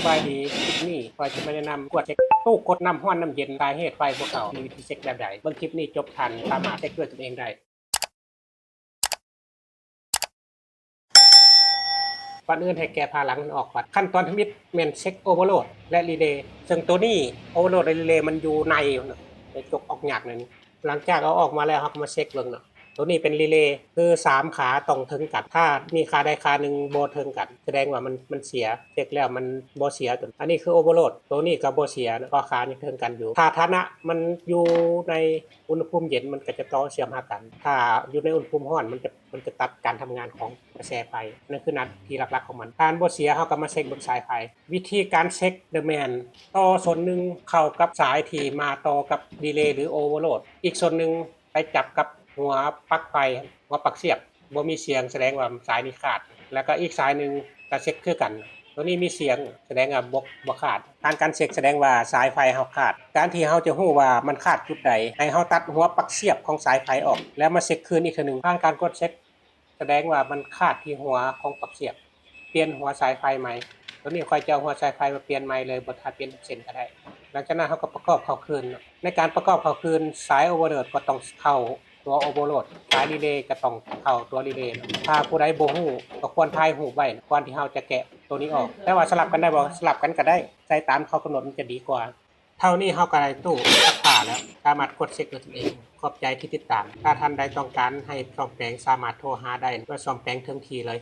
ສະບາຍດີ, ຄລິບນີ້ຂ້ອຍຈະມາແນະນຳກວດເຊັກຕູ້ກົດນ້ຳຮ້ອນນ້ຳເຢັນ ສາເຫດໄຟບໍ່ເຂົ້າ ມີວິທີເຊັກແບບໃດ. ເບິ່ງຄລິບນີ້ຈົບ ທ່ານສາມາດເຊັກດ້ວຍຕົນເອງໄດ້. ກ່ອນອື່ນໃຫ້ແກະຜ້າຫຼັງມັນອອກກ່ອນ. ຂັ້ນຕອນທຳອິດແມ່ນເຊັກໂອເວີໂຫຼດ ແລະ ຣີເລ, ເຊິ່ງໂຕນີ້ໂອເວີໂຫຼດ ແລະ ຣີເລມັນຢູ່ໃນ ເນາະ, ໄດ້ຈົກອອກຍາກໜ້ອຍໜຶ່ງ. ຫຼັງຈາກເອົາອອກມາແລ້ວ ເຮົາກໍມາເຊັກເບິ່ງເນາະ. ໂຕນີ້ເປັນຣີເລ ຄືສາມຂາຕ້ອງເທິງກັນ, ຖ້າມີຂາໃດຂາໜຶ່ງບໍ່ເທິງກັນ ສະແດງວ່າມັນ ມັນເສຍ, ເຊັກແລ້ວມັນບໍ່ເສຍ. ໂຕ ອັນນີ້ຄືໂອເວີໂຫຼດ, ໂຕນີ້ກໍບໍ່ເສຍເນາະ ເພາະຂາຍັງເທິງກັນຢູ່. ຖ້າຖານະມັນຢູ່ໃນອຸນຫະພູມເຢັນ ມັນກໍຈະຕໍ່ເຊື່ອມຫາກັນ, ຖ້າຢູ່ໃນອຸນຫະພູມຮ້ອນ ມັນຈະ ມັນຈະຕັດການທຳງານຂອງກະແສໄຟ. ນັ້ນຄືໜ້າທີ່ຫຼັກໆຂອງມັນ. ຖ້າມັນບໍ່ເສຍ ເຮົາກໍມາເຊັກເບິ່ງສາຍໄຟ. ວິທີການເຊັກເດີແມ່ນ ຕໍ່ສ່ວນໜຶ່ງເຂົ້າກັບສາຍທີ່ມາຕໍ່ກັບຣີເລ ຫຼື ໂອເວີໂຫຼດ, ອີກສ່ວນໜຶ່ງໄປຈັບກັບຫົວປັກໄຟ, ຫົວປັກສຽບ ບໍ່ມີສຽງ ສະແດງວ່າສາຍນີ້ຂາດ, ແລ້ວກໍອີກສາຍໜຶ່ງກໍເຊັກຄືກັນ, ໂຕນີ້ມີສຽງ ສະແດງວ່າບໍ່ ບໍ່ຂາດ. ຜ່ານການເຊັກ ສະແດງວ່າສາຍໄຟເຮົາຂາດ. ການທີ່ເຮົາຈະຮູ້ວ່າມັນຂາດຈຸດໃດ ໃຫ້ເຮົາຕັດຫົວປັກສຽບຂອງສາຍໄຟອອກ ແລ້ວມາເຊັກຄືນອີກເທື່ອໜຶ່ງ. ຜ່ານການກວດເຊັກ ສະແດງວ່າມັນຂາດທີ່ຫົວຂອງປັກສຽບ, ປ່ຽນຫົວສາຍໄຟໃໝ່. ໂຕນີ້ຂ້ອຍຈະເອົາຫົວສາຍໄຟມາປ່ຽນໃໝ່ເລີຍ, ບໍ່ຖ້າປ່ຽນເສັ້ນກໍໄດ້. ຫຼັງຈາກນັ້ນເຮົາກໍປະກອບເຂົ້າຄືນ. ໃນການປະກອບເຂົ້າຄືນ ສາຍໂອເວີໂຫຼດກໍຕ້ອງເຂົ້າຕົວໂອເວີໂຫຼດ, ສາຍຣີເລກໍຕ້ອງເຂົ້າຕົວຣີເລ. ຖ້າຜູ້ໃດບໍ່ຮູ້ກໍຄວນຖ່າຍຮູບໄວ້ກ່ອນທີ່ເຮົາຈະແກະໂຕນີ້ອອກ. ແຕ່ວ່າສະຫຼັບກັນໄດ້ບໍ່? ສະຫຼັບກັນກໍໄດ້, ໃສ່ຕາມເຂົາກຳນົດມັນຈະດີກວ່າ. ເທົ່ານີ້ເຮົາກໍໄດ້ຕູ້ຊັກຜ້າແລ້ວ, ສາມາດກວດເຊັກດ້ວຍຕົນເອງ. ຂອບໃຈທີ່ຕິດຕາມ. ຖ້າທ່ານໃດຕ້ອງການໃຫ້ສ້ອມແປງ ສາມາດໂທຫາໄດ້ ແລະ ສ້ອມແປງເຖິງທີ່ເລີຍ.